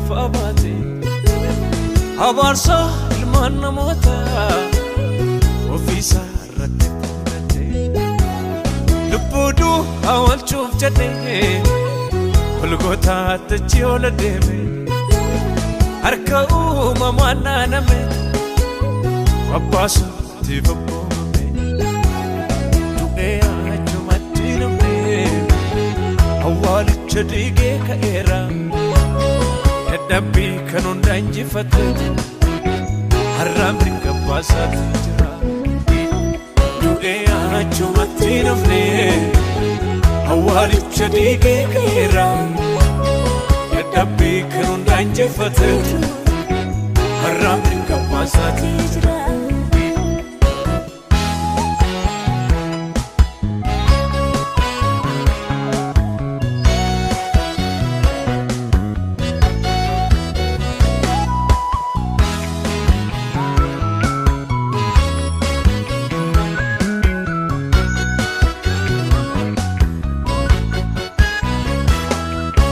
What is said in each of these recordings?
lafaa baate abaarsa ilmaan namootaa ofiisaa irratti fudhate lubbuu du'aa oolchuuf jedhee Golgotaatti achi ol deeme harka uumamaan naaname abbaasaatti abboomame du'ee achumatti namne awwaalicha dhiigee ka'eera dadhabbii kan hunda injifate har'a mirga abbaasaatti jira du'ee achumatti namne awwaalicha dhiigee ka'eera dadhabbii kan hunda injifate har'a mirga abbaasaatti jira.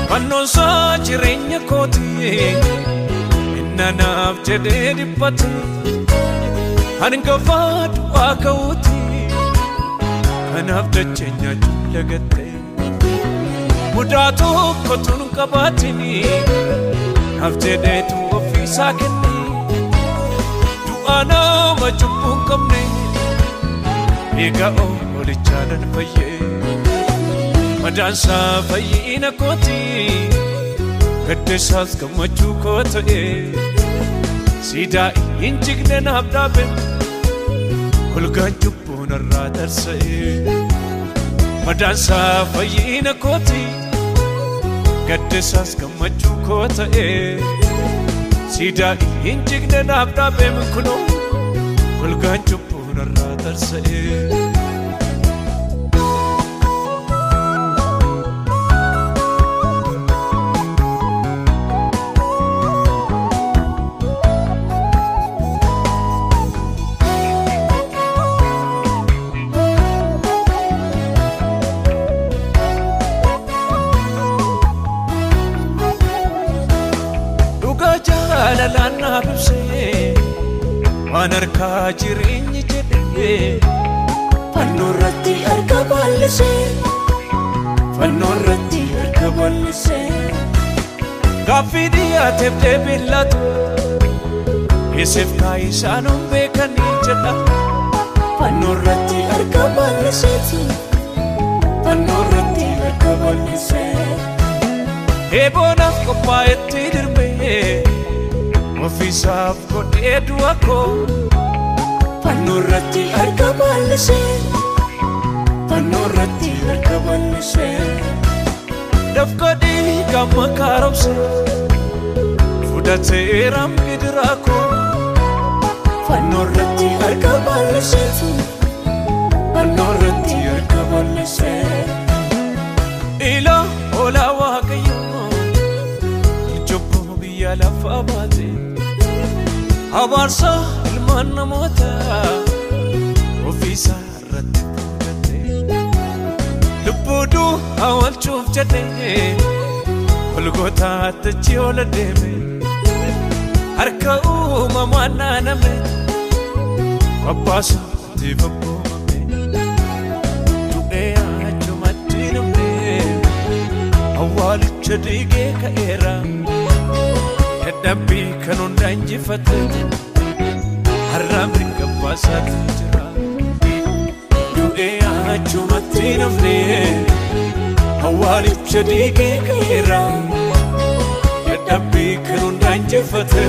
Fannoonsaa jireenya kooti inni naaf jedhee dhiphate hangafa du'aa ka'uuti kanaaf dachee nyaachuu lagatte mudaa tokko tun qabaatini naaf jedheetu ofiisaa kenne du'aa nama cubbuu hin qabne egaa oolichaa nan fayyee. Madaansaa fayyina kooti gaddeessaas gammachuu koo ta'e siidaa hin jigne naaf dhaabe golgaan cubbuun irraa tarsa'e. Madaansaa fayyina kooti gaddeessaas gammachuu koo ta'e siidaa hin jigne naaf dhaabe kunoo golgaan cubbuun irraa tarsa'e. Jaalalaan naaf ibsee waan harkaa jireenyi jedhee fannoo irratti harka bal'isee fannoo irratti harka bal'isee gaaffii dhiyaateef deebii laatu Yesuuf kaayisaan hin beekanii jedha fannoo irratti harka bal'iseeti fannoo irratti harka bal'isee eeboonaaf qophaa'etti dirbee ofiisaaf godhee du'a koo fannoo irratti harka bal'isee fannoo irratti harka bal'isee dafqa dhiigaa makaaromse fudhateeram gidiraa koo fannoo irratti harka bal'iseetu fannoo irratti harka bal'isee ilaa hoolaa Waaqayyoo cubbuu biyya lafaa baate abaarsa ilmaan namootaa ofiisaa irratti fudhate lubbuu du'aa oolchuuf jedhee Golgotaatti achi ol deeme harka uumamaan naaname abbaasaatti abboomame du'ee achumatti namne awwaalicha dhiigee ka'eera dadhabbii kan hunda injifate har'a mirga abbaasaatti jira du'ee achumatti namne awwaalicha dhiigee ka'eera dadhabbii kan hunda injifate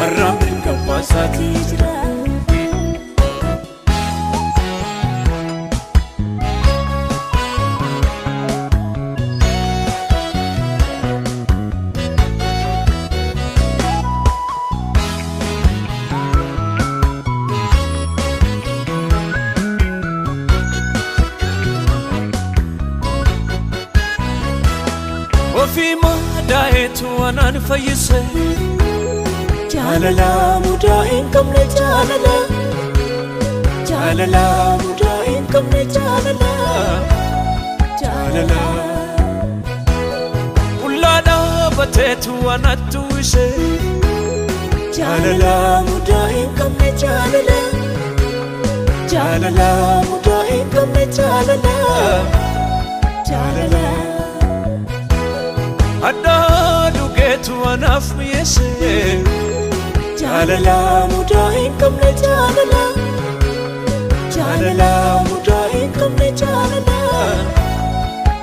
har'a mirga abbaasaatti jira. Ofii madaa'eetu anaan fayyise Jaalala mudaa hin qabne jaalala jaalala mudaa hin qabne jaalala jaalala Qullaa dhaabate. dhaabbateetu anattu ishee. Jaalala mudaa hin qabne jaalala. Jaalala mudaa hin qabne jaalala. Jaalala. Addaa dhugeetu anaaf mi'eesse. Jaalala mudaa hin qabne jaalala. Jaalala mudaa hin qabne jaalala.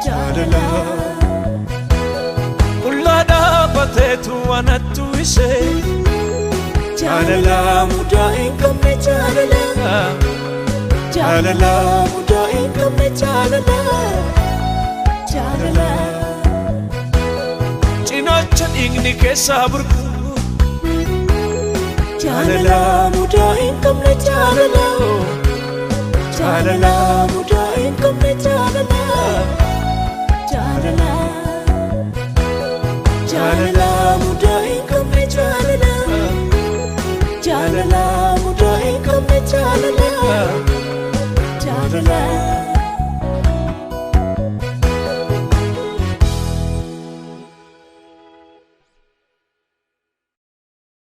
Jaalala. Qullaa dhaabbateetu anattu ishee. Jaalala mudaa hin qabne jaalala. Jaalala mudaa hin qabne jaalala. Jaalala. Cinaacha dhiigni keessaa burqu. Jaalala mudaa hin qabne jaalala. Jaalala mudaa hin qabne jaalala. Jaalala. Jaalala mudaa hin qabne jaalala. Jaalala